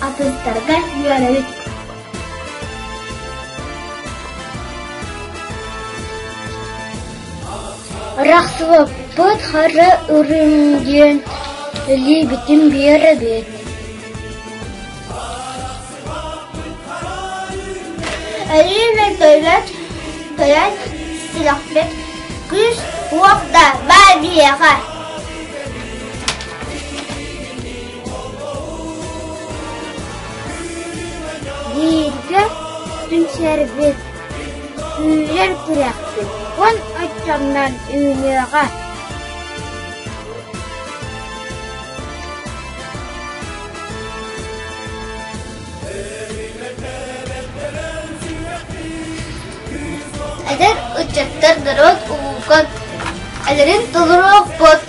Атыттарга үөрэбит. Арахсыбаппыт хара үрүҥ диэн илиибитин биэрэбит. Өлүү төлөт төлөн сүрэхпит күүс уох да баар биһиэхэ. Бииргэ түмсэрбит, күүрэр күрэхпит уон оччоннон үүнүөҕэ. Эдэр ыччаттар норуот улуукан элэрин толоруохпут.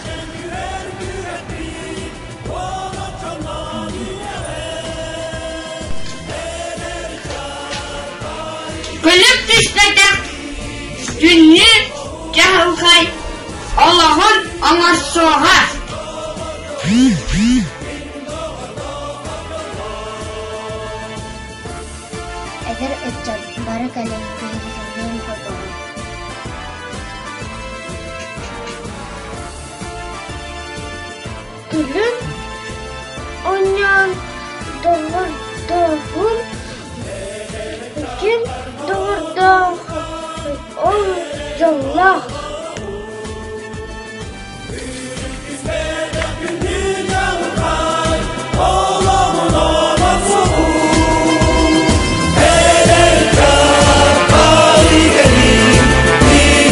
Күлүк түспэтэх күннүү чаҕылхай олоҕун оҥорсуоҕа. Эдэр ыччат бары кэлэн биһигитинэн хотоҕо. Күлүм оонньоон доҕордоһун ким доҕордоох ол дьоллоох.